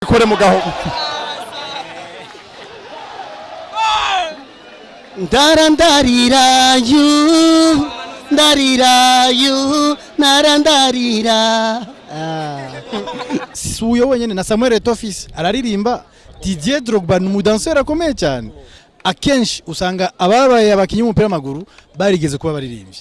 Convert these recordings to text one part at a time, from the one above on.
Kore mu gaho. Ndarandarira yu, ndarira yu, narandarira. Si uyo wenyine, na Samuel Eto'o Fils araririmba. Didier Drogba ni umudanseri akomeye cyane. Akenshi usanga ababaye abakinnyi b'umupira w'amaguru barigeze kuba abaririmbyi.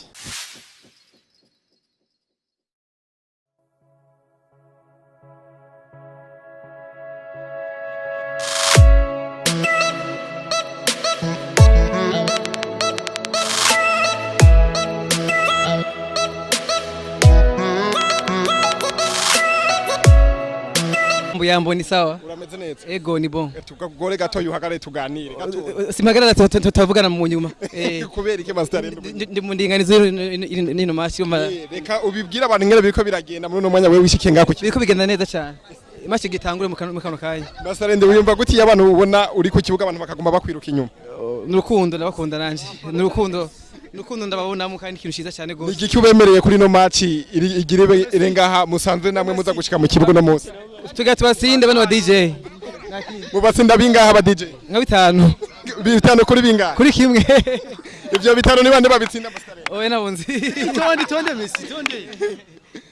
Yambo ni sawa. Urameze neza? Ego, ni bon. Tugore gato, yuhagare tuganire gato. Simagarara, tutavugana mu nyuma. Kubera iki, Master? Ndi mu ndinganizo y'ino match. Reka ubibwire abantu ingene biriko biragenda muri uno mwanya wewe wishikiye ngaho. Biriko bigenda neza cyane. Match gitangure mu kano kanya. Master, wiyumva gute iyo abantu ubona uri ku kibuga, abantu bakaguma bakwiruka inyuma? Ni urukundo, ndabakunda nanje. Ni urukundo. Ni urukundo ndababonamo kandi ikintu ciza cyane Ni gose. igiki ubemereye kuri ino match igire irengaha musanzwe namwe muza gushika mu kibuga no munsi? Tugira tubatsinde bano ba DJ. Mubatsinda bingaha aba DJ? Nka 5. 5 kuri bingaha? Kuri 1. Ivyo 5 ni bande babitsinda, Master? Oya, nabunzi. Tonde, tonde Messi, tonde.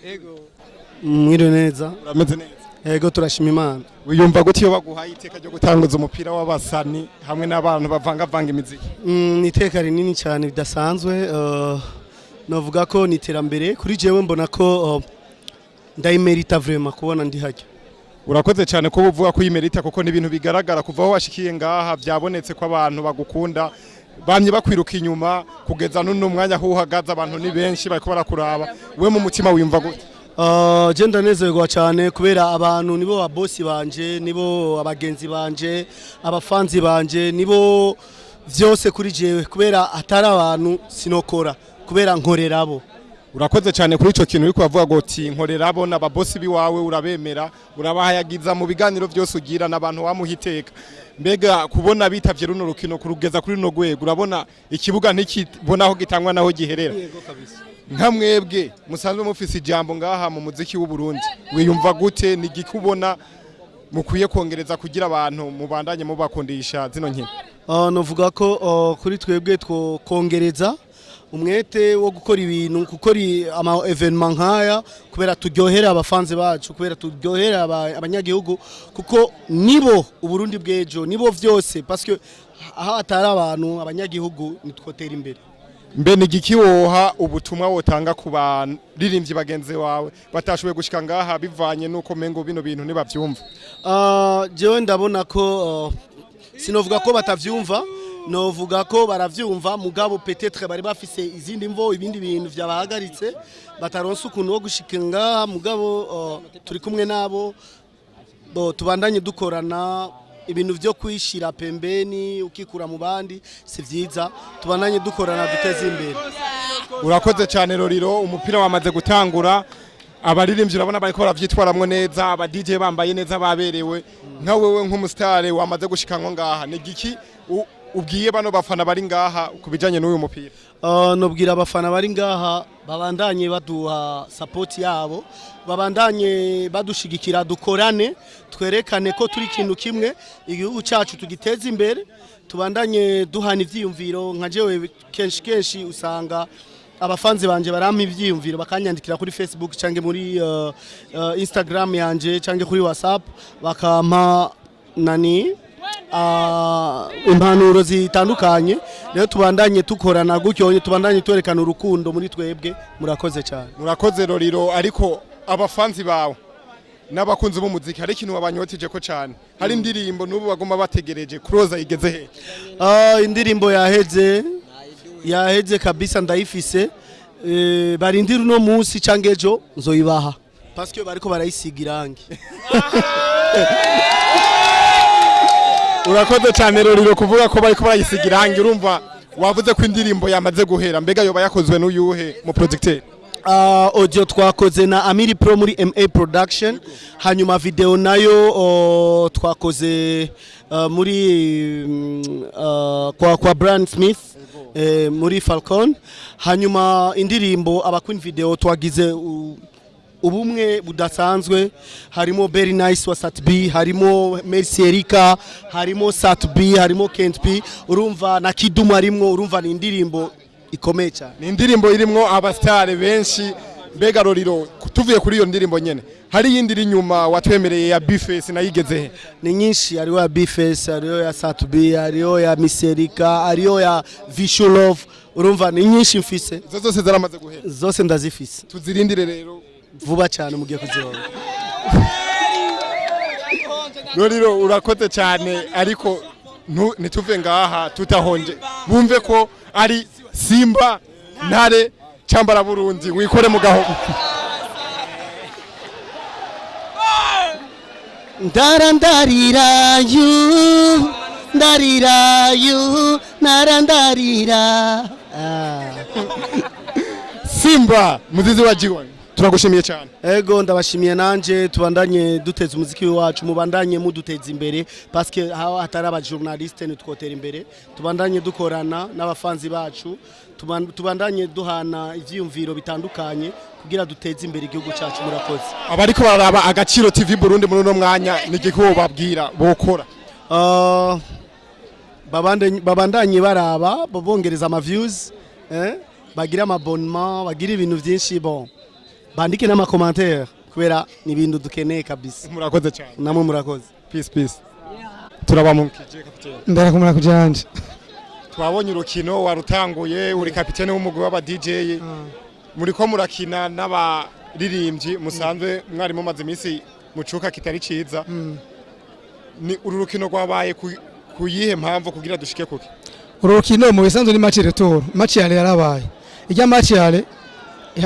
Ego. Mwiriwe neza. Urameze neza? Ego, turashima Imana. Wiyumva gute iyo baguhaye iteka ryo gutanguza umupira w'abasani hamwe n'abantu bavangavanga imiziki? Ni iteka rinini cyane bidasanzwe. Navuga ko ni iterambere kuri jewe, mbona ko ndayimerita vraiment kubona ndi hajya. Urakoze cyane kuba uvuga ko uyimerita, kuko ni ibintu bigaragara kuva aho washikiye ngaha. Byabonetse ko abantu bagukunda, bamye bakwiruka inyuma kugeza n'uno mwanya aho uhagaze. Abantu ni benshi bariko barakuraba. We mu mutima wiyumva gute? Je ndanezerwa cyane kubera abantu nibo babosi banje, nibo abagenzi banje, abafanzi banje, nibo vyose kuri jewe, kubera atari abantu sinokora, kubera nkorera abo. Urakoze cyane kuri ico kintu uriko uravuga ngo uti nkorera abo n'ababosi biwawe. Urabemera, urabahayagiza mu biganiro byose ugira n'abantu wamuha iteka. Mbega kubona bitavye runo rukino kurugeza kuri runo rwego, urabona ikibuga ntikibona aho gitangwa naho giherera. Nka mwebwe musanzwe mufise ijambo ngaha mu muziki w'u Burundi, wiyumva gute? Ni igiki ubona mukwiye kongereza kugira abantu mubandanye mubakundisha zino nkino? Novuga ko kuri twebwe twokongereza umwete wo gukora ibintu, gukora ama événement nkaya, kubera turyohera abafanzi bacu, kubera turyohera abanyagihugu, kuko nibo Uburundi bw'ejo, nibo vyose, parce que aho atari abantu, abanyagihugu, nitwotera imbere. Mbe ni igiki woha ubutumwa wotanga ku baririmbyi bagenzi wawe batashoboye gushika ngaha bivanye n'uko mengo bino bintu ntibavyumva? Jewe ndabona ko sinovuga ko batavyumva, novuga ko baravyumva, mugabo peut-être bari bafise izindi mvo, ibindi bintu vyabahagaritse, bataronse ukuntu wo gushika ngaha. Mugabo turi kumwe nabo bo, tubandanye dukorana. Ibintu vyo kwishira pembeni ukikura mu bandi si vyiza. Tubandanye dukorana, duteze imbere. Urakoze cyane, Roriro. Umupira wamaze gutangura, abaririmbyi urabona bariko baravyitwaramwo neza, aba DJ bambaye neza, baberewe. Nka wewe nk'umusitare wamaze gushikanwa ngaha, ni igiki ubwiye bano bafana bari ngaha ku bijanye n'uyu mupira? Nobwira abafana bari ngaha babandanye baduha support yabo, babandanye badushigikira, dukorane, twerekane ko turi ikintu kimwe, igihugu cyacu tugiteze imbere, tubandanye duhana ivyiyumviro. Nka jewe kenshi kenshi usanga abafanzi banje barampa ivyiyumviro, bakanyandikira kuri Facebook canke muri Instagram yanje canke kuri WhatsApp, bakampa nani impanuro zitandukanye. Rero tubandanye tukorana gutyo, tubandanye twerekana urukundo muri twebwe. Murakoze cyane. Murakoze, Roriro. Ariko abafanzi bawe n'abakunzi b'umuziki, hari ikintu wabanyoteje ko cyane, hari indirimbo n'ubu baguma bategereje. Kuroza igeze he? Indirimbo yaheze, yaheze kabisa, ndayifise. Barindira uno munsi canke ejo nzoyibaha, parce que bariko barayisiga irangi. Urakoze cyane, Roriro, kuvuga ko bariko barayisiga irangi. Urumva wavuze ko indirimbo yamaze guhera. Mbega yoba yakozwe n'uyuhe mu producteur? Audio twakoze na Amiri Pro muri MA Production, hanyuma video nayo twakoze muri kwa Brian Smith muri Falcon. Hanyuma indirimbo aba Queen Video twagize. Ubumwe budasanzwe. Harimo Berry Nice wa Sat B, harimo Merci Erika, harimo Sat B, harimo Kent P, urumva na Kidumu harimwo. Urumva ni indirimbo ikomeye cyane. Ni indirimbo irimwo abasitari benshi. Mbega Lolilo, tuvuye kuri iyo ndirimbo nyene, hari iyindi iri inyuma watwemereye ya Bface, nayigeze he? Ni nyinshi. Hariho ya Bface, hariho ya Sat B, hariho ya Miss Erika, hariho ya Visual Love. Urumva ni nyinshi mfise. Izo zose zaramaze guhera? Zose ndazifise. Tuzirindire rero. Vuba cyane mugiye kuzibona. Lolilo, urakoze cyane, ariko ntituve ngaha tutahonje bumve ko ari Simba Ntare Cyambara Burundi. Wikore mu gahogo. Ndarandarira yu, ndarira yu, narandarira. Ah. Simba muzizi wa G1, turagushimiye cyane. Ego, ndabashimiye nanje. Tubandanye duteza umuziki wacu, mubandanye muduteza imbere, parce que aho hatari aba journaliste ntitwotera imbere. Tubandanye dukorana n'abafanzi bacu, tubandanye duhana ivyiyumviro bitandukanye kugira duteze imbere igihugu cyacu. Murakoze. Abariko bararaba Agaciro TV Burundi muri uno mwanya, ni igiki babwira bokora? Babandanye baraba, bongereza ama views, bagira ama abonnement, bagira ibintu byinshi, bon, bandike n'ama commentaire kubera ni ibintu dukeneye kabisa. Murakoze cyane. Namwe murakoze. Peace, peace. Turabamukije, kapitene. Ndarakumara kujanje. Twabonye urukino warutanguye, uri kapitene w'umugwi w'aba DJ, muriko murakina n'abaririmbyi musanzwe mwari mumaze iminsi mucuka kitari ciza. Ni uru rukino rwabaye ku yihe mpamvu kugira dushike kuki? Uru rukino mu bisanzwe ni match retour. Match yale yarabaye ijya, match yale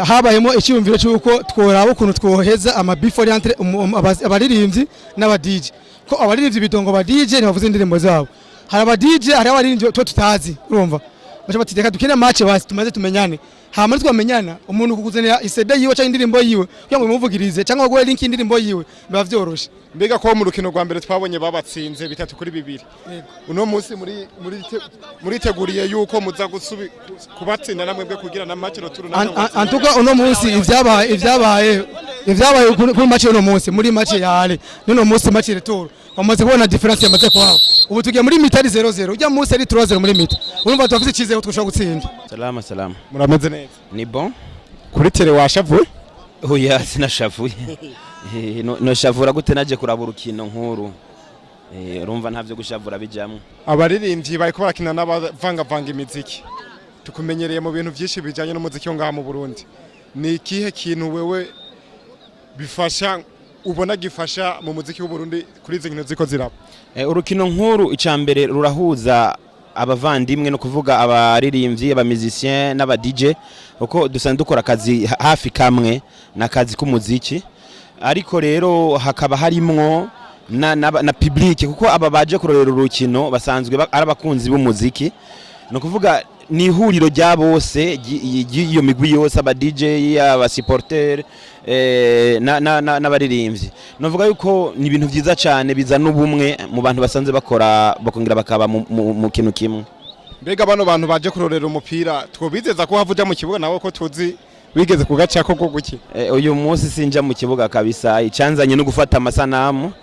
habayemo icyumviro cy'uko tworaba ukuntu twoheza ama beef entre abaririmbyi n'aba DJ, ko abaririmbyi bidongo ba DJ ntibavuze indirimbo zabo. Hari aba DJ, hari abaririmbyi tuba tutazi. Urumva baca bati: "Reka dukine match basi tumaze tumenyane." Hama twamenyana, umuntu kukuzanira i CD yiwe cyangwa indirimbo yiwe kugira ngo bimuvugirize cyangwa baguhe link y'indirimbo yiwe, biba vyoroshe. Mbega ko mu rukino rwa mbere twabonye babatsinze 3-2, uno munsi muri muriteguriye yuko muza kubatsinda namwe bwe kugira na match retour namwe? Antuka uno munsi ivyabaye kuri match uno munsi, muri match ya aller n'uno munsi match retour, bamaze kubona difference yamaze kuhaba. Ubu tugiye muri mi-temps ari 0-0, ujya munsi ari 3-0 muri mi-temps. Urumva turafise icyizere ko twashobora gutsinda. Salama, salama. Murameze neza? Ni bon. Kuri télé washavuye? Oya, sinashavuye. No shavura gute naje kuraba urukino nkuru? Urumva ntavyo gushavura bijamwo. Abaririmbyi bariko barakina n'abavangavanga imiziki, tukumenyereye mu bintu byinshi bijanye n'umuziki wo ngaha mu Burundi. Ni ikihe kintu wewe bifasha, ubona gifasha mu muziki w'u Burundi kuri izi nkino ziko ziraba? Urukino nkuru, icambere rurahuza abavandimwe, no kuvuga abaririmbyi, aba musicien n'aba DJ, kuko dusanzwe dukora akazi hafi kamwe n'akazi k'umuziki. Ariko rero hakaba harimwo na public, kuko aba baje kurorera urukino basanzwe ari abakunzi b'umuziki. No kuvuga ni ihuriro rya bose ry'iyo migwi yose, aba DJ, aba supporter n'abaririmbyi. Novuga yuko ni ibintu vyiza cyane bizana ubumwe mu bantu basanzwe bakora, bakongera bakaba mu kintu kimwe. Mbega bano bantu baje kurorera umupira, twobizeza ko hava uja mu kibuga nawe, ko tuzi wigeze kugacako ko guki? Uyu munsi sinja mu kibuga kabisa. Icanzanye no gufata amasanamu.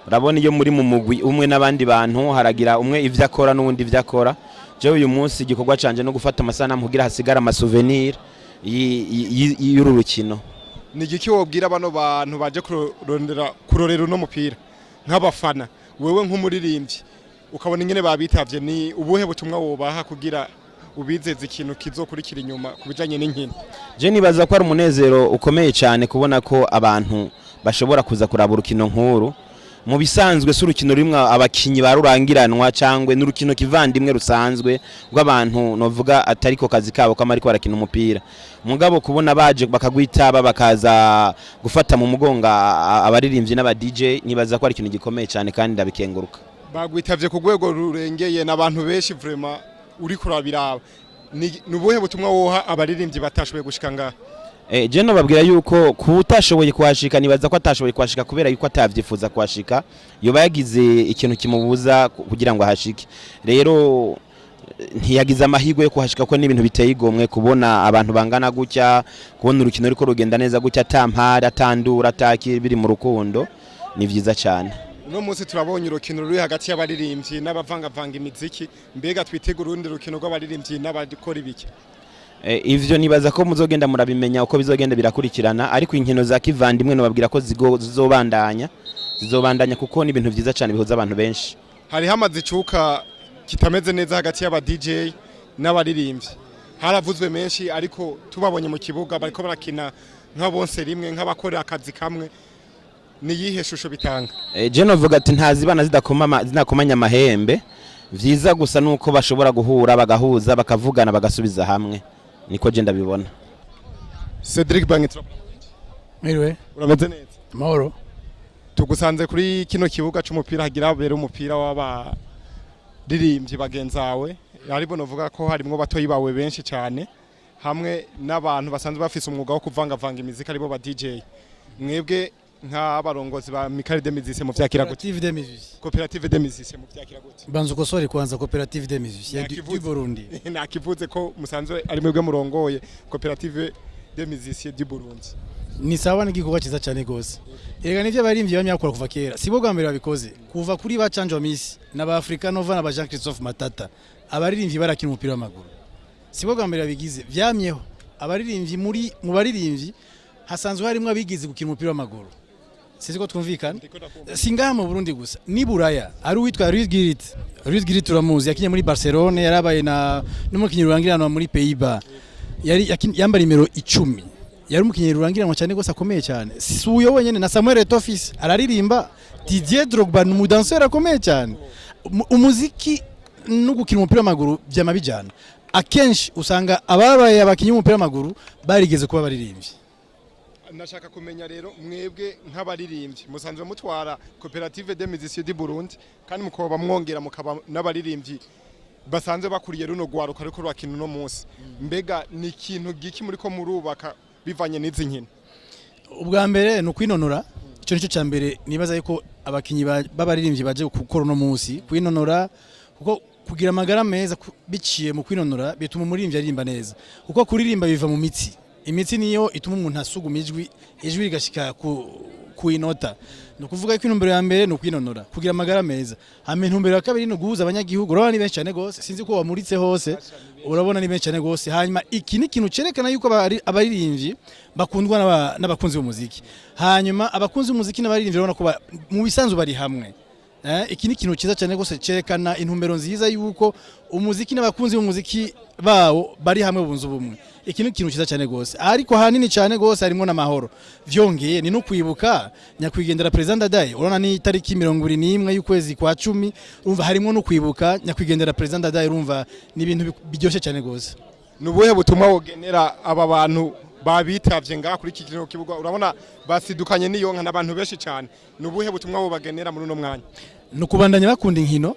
Urabona iyo muri mu mugwi umwe n'abandi bantu, haragira umwe ivyo akora n'uwundi ivyo akora. Jewe uyu munsi igikorwa canje no gufata amasanamu kugira hasigare ama souvenir y'uru rukino. Ni igiki wobwira bano bantu baje kurorera uno mupira nk'abafana, wewe nk'umuririmbyi ukabona ingene babitavye? Ni ubuhe butumwa wobaha kugira ubizeze ikintu kizokurikira inyuma ku bijanye n'inkino? Je nibaza ko ari umunezero ukomeye cyane kubona ko abantu bashobora kuza kuraba urukino nkuru. Mu bisanzwe si urukino rumwe abakinyi barurangiranwa, cyangwa n'urukino kivandimwe rusanzwe rw'abantu, novuga atari ko kazi kabo kama ariko barakina umupira. Mugabo kubona baje bakagwitaba, bakaza gufata mu mugonga abaririmbyi n'aba DJ, nibaza ko ari ikintu gikomeye cyane kandi ndabikenguruka. Bagwitavye ku rwego rurengeye n'abantu benshi vraiment. Uri kurabiraba, ni ubuhe butumwa woha abaririmbyi batashoboye gushika ngaha? Je nobabwira yuko kutashoboye kuhashika, nibaza ko atashoboye kuhashika kubera yuko atavyifuza kuhashika, yoba yagize ikintu kimubuza kugira ngo ahashike. Rero Ntiyagize amahirwe yo kuhashika, ko n'ibintu biteye igomwe kubona abantu bangana gutya, kubona urukino ruriko rugenda neza gutya, atampari, atandura, ataki, biri mu rukundo, ni vyiza cyane. Uno munsi turabonye urukino ruri hagati y'abaririmbyi n'abavangavanga imiziki. Mbega twitega urundi rukino rw'abaririmbyi n'abakora ibiki? Ivyo nibaza ko muzogenda murabimenya uko bizogenda birakurikirana, ariko inkino za kivandimwe nobabwira ko zizobandanya kuko ni ibintu vyiza cyane bihuza abantu benshi. Hariho amaze icuka kitameze neza hagati y'aba DJ n'abaririmbyi, haravuzwe menshi, ariko tubabonye mu kibuga bariko barakina nka bonse rimwe, nk'abakorera akazi kamwe. Ni iyihe shusho bitanga? Je novuga ati ntazibana zidakomanya amahembe. Vyiza gusa nuko bashobora guhura, bagahuza, bakavugana, bagasubiza hamwe. Niko je ndabibona. Cedric Bangitro. Mwiriwe. Urameze neza? Amahoro. Tugusanze kuri kino kibuga c'umupira hagira habera umupira w'abaririmbyi bagenzawe, ariko novuga ko harimwo batoyi bawe benshi cyane, hamwe n'abantu basanzwe bafise umwuga wo kuvangavanga imiziki, aribo ba DJ. Mwebwe nk'abarongozi ba Amicale des Musiciens muvyakira gute? Coopérative des musiciens. Coopérative des Musiciens, muvyakira gute? Banza ukosore kwanza, Coopérative des musiciens Nakivuze. du Burundi. Nakivuze ko musanzwe ari mwebwe murongoye Coopérative des Musiciens du Burundi. Ni sawa, ni igikorwa cyiza cyane gose. Erega nivyo abaririmbyi bamye bakora kuva kera, sibo bwa mbere babikoze. Kuva kuri ba Canjo Misi n'aba Africa Nova n'aba Jean Christophe Matata, abaririmbyi barakina umupira w'amaguru. Sibo bwa mbere babigize, vyamyeho. Abaririmbyi, muri mu baririmbyi hasanzwe harimo abigize gukina umupira w'amaguru. Sinzi ko twumvikana. Si ngaha mu Burundi gusa, ni Buraya ari uwitwa Ruud Gullit. Ruud Gullit turamuzi, yakinye muri Barcelone, yarabaye na n'umukinyi rurangiranwa muri Pays-Bas, yari yambara nimero 10, yari umukinyi rurangiranwa cyane gose, akomeye cyane. Si uyo wenyene, na Samuel Eto'o Fils araririmba, Didier Drogba ni umudanseur akomeye cyane. Umuziki no gukina umupira w'amaguru vyama bijana. Akenshi usanga ababaye abakinyi b'umupira w'amaguru barigeze kuba baririmbyi. Nashaka kumenya rero, mwebwe nk'abaririmbyi musanzwe mutwara Coopérative des Musiciens du Burundi, kandi mukaba mwongera mukaba n'abaririmbyi basanzwe bakuriye runo rwaruka ariko rwakina uno munsi, mbega ni ikintu giki muriko murubaka bivanye n'izi nkino? Ubwa mbere ni ukwinonora. Icyo nicyo cya mbere nibaza yuko abakinyi b'abaririmbyi baje gukora uno munsi, kwinonora, kuko kugira amagara meza biciye mu kwinonora bituma umuririmbyi aririmba neza, kuko kuririmba biva mu mitsi. Imitsi niyo ituma umuntu asuguma ijwi, ijwi rigashika ku inota. Ni ukuvuga ko intumbero ya mbere ni ukwinonora, kugira amagara meza. Hama intumbero ya kabiri ni uguhuza abanyagihugu. Urabona ni benshi cyane gose, sinzi ko wamuritse hose, urabona ni benshi cyane gose. Hanyuma iki ni ikintu cerekana yuko abaririmbyi bakundwa n'abakunzi b'umuziki. Hanyuma abakunzi b'umuziki n'abaririmbyi urabona ko mu bisanzwe bari hamwe. Iki ni ikintu cyiza cyane gose cerekana intumbero nziza yuko umuziki n'abakunzi b'umuziki bawo bari hamwe, bunze ubumwe. Iki ni ikintu cyiza cyane gose, ariko hanini cyane gose harimo n'amahoro. Vyongeye ni no kwibuka nyakwigendera President Ndadaye. Urabona ni itariki 21 y'ukwezi kwa 10, urumva harimo no kwibuka nyakwigendera President Ndadaye. Urumva ni ibintu biryoshye cyane gose. Ni ubuhe butumwa wogenera aba bantu babitavye ngaha kuri iki kino kibuga? Urabona basidukanye n'iyo nka n'abantu benshi cyane. Ni ubuhe butumwa wobagenera muri uno mwanya? Ni ukubandanya bakunda inkino,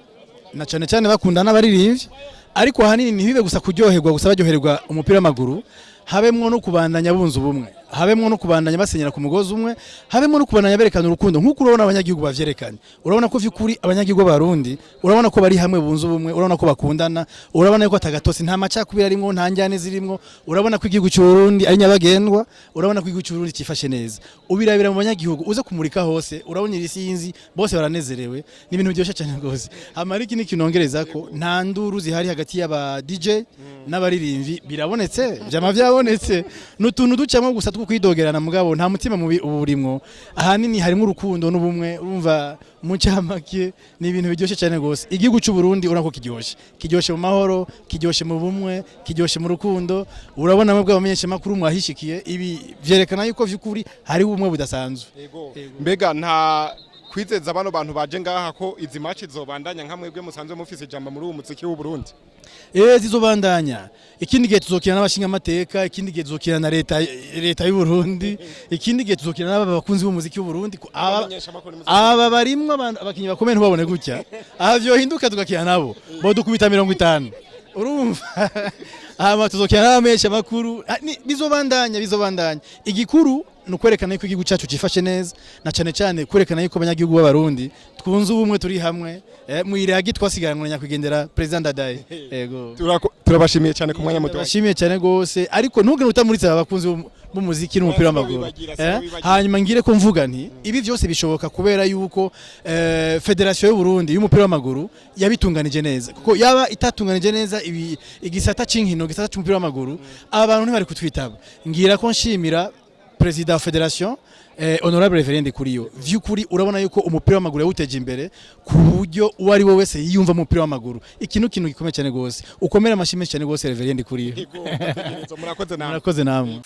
na cyane cyane bakunda n'abaririmbyi, ariko ahanini ntibibe gusa kuryoherwa gusa, baryoherwa umupira w'amaguru, habemwo no kubandanya bunze ubumwe, habemwo no kubandanya basenyera ku mugozi umwe, habemwo no kubandanya berekana urukundo nk'uko urabona abanyagihugu bavyerekanye. Urabona ko vy'ukuri abanyagihugu b'Abarundi, urabona ko bari hamwe, bunze ubumwe, urabona ko bakundana, urabona ko atagatotsi, nta macakubiri arimwo, nta njyane zirimwo. Urabona ko igihugu cy'u Burundi ari nyabagendwa, urabona ko igihugu cy'u Burundi cyifashe neza. Ubirabira mu banyagihugu, uze kumurika hose, urabona irisinzi, bose baranezerewe, ni ibintu biryoshye cyane rwose. Hama ariko iki nongereza ko nta nduru zihari hagati y'aba DJ n'abaririmbyi, birabonetse, vyama vyabonetse, n'utuntu ducamo gusa two kwidogerana, mugabo nta mutima mubi uba urimwo. Ahanini harimo urukundo n'ubumwe. Urumva mu ncamake ni ibintu biryoshye cyane rwose. Igihugu cy'u Burundi urabona ko kiryoshe, kiryoshe mu mahoro, kiryoshe mu bumwe, kiryoshe mu rukundo. Urabona mwebwe abamenyeshamakuru mwahishikiye, ibi vyerekana yuko vy'ukuri hari ubumwe budasanzwe. Mbega nta kwizeza bano bantu baje ngaha ko izi match zobandanya, nka mwebwe musanzwe mufise ijambo muri uwo muziki w'u Burundi? Zizobandanya. Ikindi gihe tuzokina n'abashinga amateka, ikindi gihe tuzokina na leta y'u Burundi, ikindi gihe tuzokina n'aba bakunzi b'umuziki w'u Burundi. Aba barimwo abakinyi bakomeye, ntubabone gutya. Aha vyohinduka tugakina nabo, bodukubita 50. Urumva hama tuzokina n'abamenyesha makuru. Bizobandanya, bizobandanya. Igikuru Ni ukwerekana yuko igihugu cyacu cifashe neza, na cane cane kwerekana yuko abanyagihugu b'Abarundi twunze ubumwe, turi hamwe mwiragi twasigaranywe na nyakwigendera President Ndadaye. Yego. Turabashimiye cyane ku mwanya muto. Ndabashimiye cyane gose, ariko ntugire utamuritse aba bakunzi b'umuziki n'umupira w'amaguru. Sinobibagira, sinobibagira. Hanyuma ngire ko mvuga nti ibi byose bishoboka kubera yuko Fédération y'u Burundi y'umupira w'amaguru yabitunganije neza, kuko yaba itatunganije neza ibi igisata c'inkino, igisata c'umupira w'amaguru, aba bantu ntibari kutwitaba. Ngira ko nshimira Président wa Fédération, Honorable Révérien Ndikuriyo. Vy'ukuri urabona yuko umupira w'amaguru yawuteje imbere ku buryo uwo ari we wese yiyumva mu mupira w'amaguru, ikintu kintu gikomeye cyane gose. Ukomere amashyi menshi cyane gose, Révérien Ndikuriyo. Murakoze namwe. Murakoze namwe.